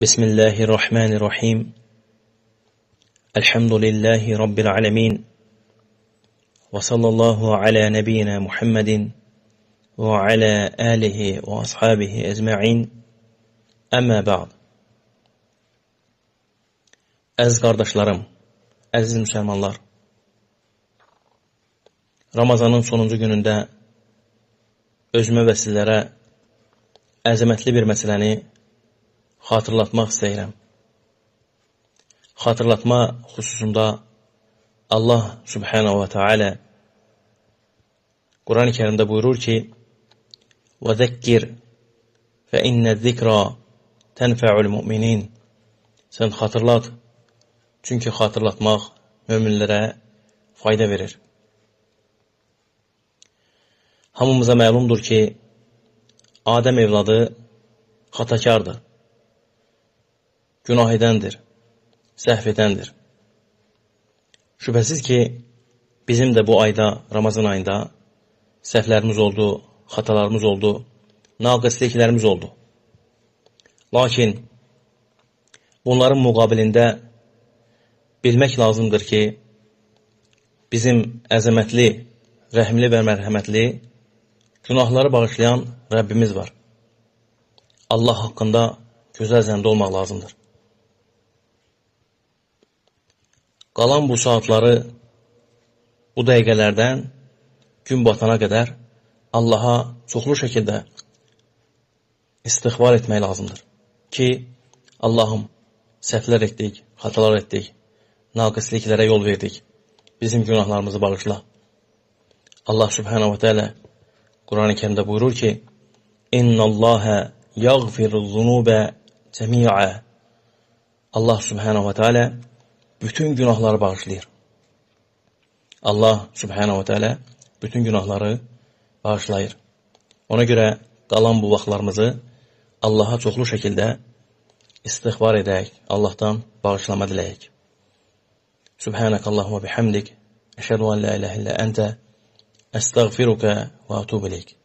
Bismillahirrahmanirrahim. Elhamdülillahi Rabbil alemin. Və sallallahu ala nəbiyyina Muhammedin və ala alihi və ashabihi ecma'in. Əmmə ba'd. Əziz qardaşlarım, əziz müsəlmanlar, Ramazanın sonuncu günündə özümə və sizlərə əzəmətli bir məsələni xatırlatmaq istəyirəm. Xatırlatma xüsusunda Allah Subhanahu və Teala Quran-ı Kərimdə buyurur ki: "Və zəkkir fə innə zikra tənfəul müminin." Sən xatırlat, çünki xatırlatmaq möminlərə fayda verir. Hamımıza məlumdur ki, Adəm evladı xatakardır, günah edəndir, səhv edəndir. Şübhəsiz ki, bizim də bu ayda, Ramazan ayında səhvlərimiz oldu, xatalarımız oldu, naqisliklərimiz oldu. Lakin bunların müqabilində bilmək lazımdır ki, bizim əzəmətli, rəhimli və mərhəmətli, günahları bağışlayan Rəbbimiz var. Allah haqqında gözəl zəndə olmaq lazımdır. Qalan bu saatları, bu dəqiqələrdən gün batana qədər Allaha çoxlu şəkildə istiğfar etmək lazımdır ki, Allahım, səhvlər etdik, xatalar etdik, naqisliklərə yol verdik, bizim günahlarımızı bağışla. Allah Subhanahu ve Teala Quran-ı Kərimdə buyurur ki, İnnallâhe yağfiru-zunubə cəmi'ə. Allah Subhanahu ve Teala bütün günahları bağışlayır. Allah Subhanahu ve Teala bütün günahları bağışlayır. Ona görə qalan bu vaxtlarımızı Allaha çoxlu şəkildə istiğfar edək, Allahdan bağışlama diləyək. Subhanakallahumma bihamdik, əşhədu an la ilahe illə əntə, əstəğfiruka və atubu ileyk.